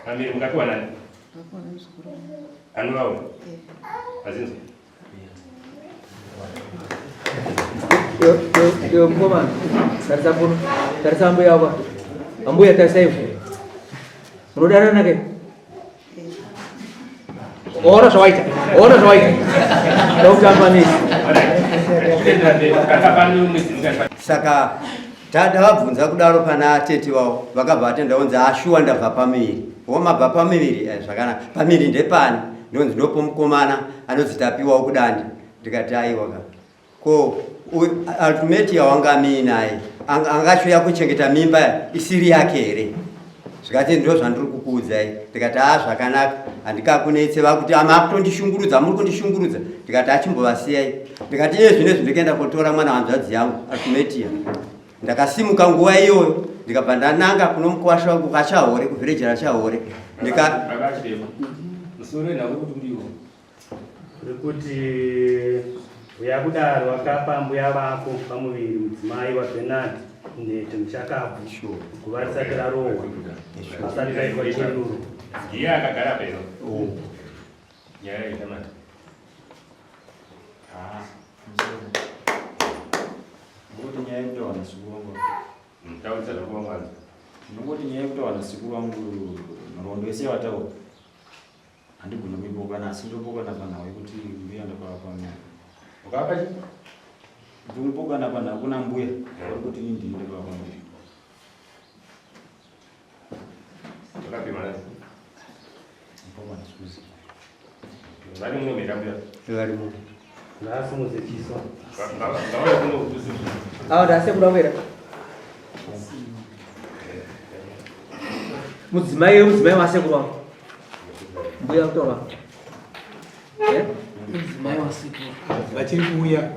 Pamiri mukapiwa nani? Anovawo. Azinzwa. Yo mukomana, tarisa kuno, tarisa ambuya wako. Ambuya tarisa ivo. Munodanana ke? Ona zvawaita, ona zvawaita. Ndakutamba nesi. Saka tadavabvunza kudaro pana tete vavo vakabva vatenda vonzi ashuwa ndabva pamiviri womabva pamiviri eh, zvakanaka pamiviri ndepani ndonzi ndopomukomana anonzi tapiwawo kudandi ndikati aiwa ka ko ultimate yawanga amiinaye angashuya kuchengeta mimba isiri yake here zvikati ndo zvandiri kukuudzai ndikati haa zvakanaka handikakunetse vakuti amakutondishungurudza muri kundishungurudza ndikati achimbovasiyai ndikati iye zvino izvi ndikuenda kotora mwana hanzvadzi yangu artumetia ndakasimuka nguva iyoyo ndikabva ndananga kuno mukwasha wangu kachahore kuvhireji rachahore ndika Rekuti mbuya kudaro akapa mbuya vako pamuviri mudzimai waBernard Nhete muchakabvu guva risati rarohwa asati raitwa chiruro. Ndiye akagara peno. Oh. Nyaya itamata. Ah, Ngokuti nyaya yekutaura nasekuru vangu. Taurisa zvako vamwanza. Ndongoti nyaya yekutaura nasekuru vangu nhoroondo yese yavataura. Handigone kuipokana asi ndopokana panhau yekuti mbuya ndakavapa mari. Ukavapa chii? Ndinopokana panhau kuna mbuya vari kuti ini ndini ndakavapa mari. Wakapima nani? Ndopokana sikuzi. Vari muno mera mbuya. Vari muno. Ngaasimudze chiso. Ngavauye kuno kuduze. Awa ndasekuru vangu here? Mudzimai mudzimai wasekuru vangu. Mbuya kutaura. Eh? Mudzimai wasekuru. Vachiri kuuya.